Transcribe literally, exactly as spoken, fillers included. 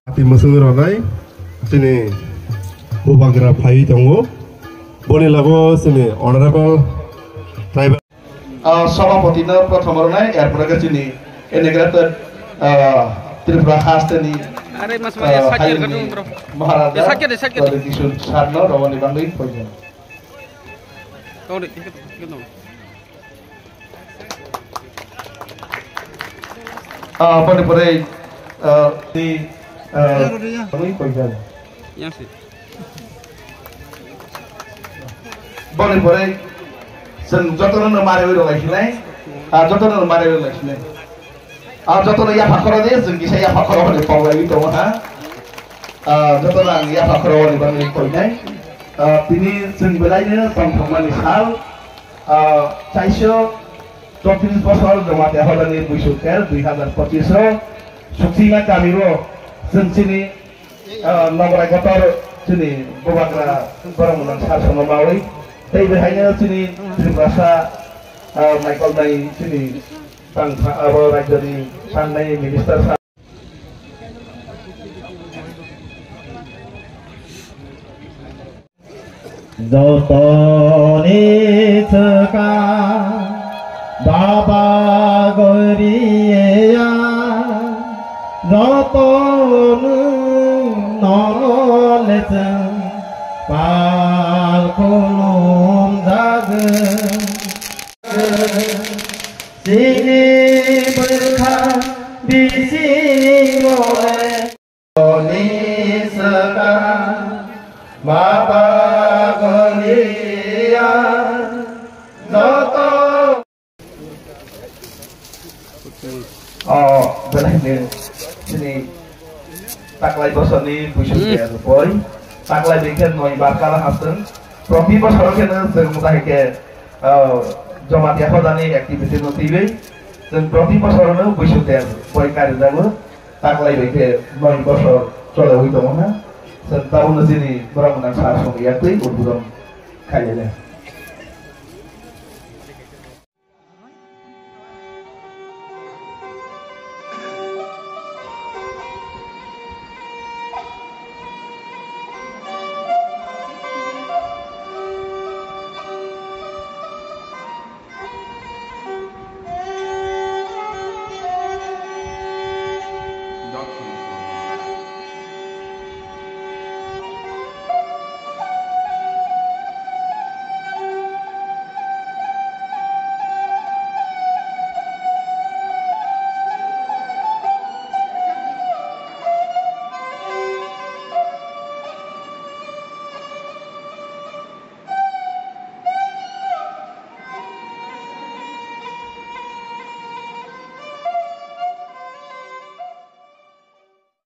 Ati mwswng rwnai chini bubagra phaiwi tongo. Boni logo chini honorable tribal. Ah, sabhapati no prothom rwnai, er pore khe chini integrated, ah, Tripura haste ni, Are mas mari ah, sakya hayung ni kadung bro. Maharaja Sakya de, sakya de. Kishore sir no romani bangwi poijon. Tong de, ikut, ikut tong. Ah, boni pore, ah, di, ah, bangwi poijon. Yang sih. Boni pore chwng jotono no mari wi rwlai sinai, ah, jotono no mari wi rwlai sinai. Ah, jotono yapha khoro de, chwng kisa yapha khoro hwnwi pok laiwi tongo ha. Ah, jotono ang yapha khoro hwnwi bangwi koinai. Ah, tini chwng belai no tongthokmani sal, ah, chaiso chotris bosor Jamatia Hodani Buisu Ter dui hazar pochis o Suksima kami o chwng chini Ah, Nograi Kotor chini bubagra borok mwnang sar sono mawi. Tei behaino chini Tripurasa, ah, Michael Nai chini tang tha-, abo rajyoni tangnai minister sa. Jotoni swkang Baba Goriya, joto nwng nono lechwng pal khulumjagwng. Chini bwkha bisingo le. Ni swkang Baba Goriya joto. O, belai ni chini taklai bosor ni Buisu Ter boi. Taklai bikhe noi bar kala hasteng. Proti bosor khe no chwng mota hai khe, o, Jamatia Hodani activity no twiwi. Chwng proti bosor no Buisu Ter boi kari jago. Taklai bai khe noi bosor chole ui tongo na. Chwng tabukno chini borok mwnang sar song yak twi udbodon khailai le.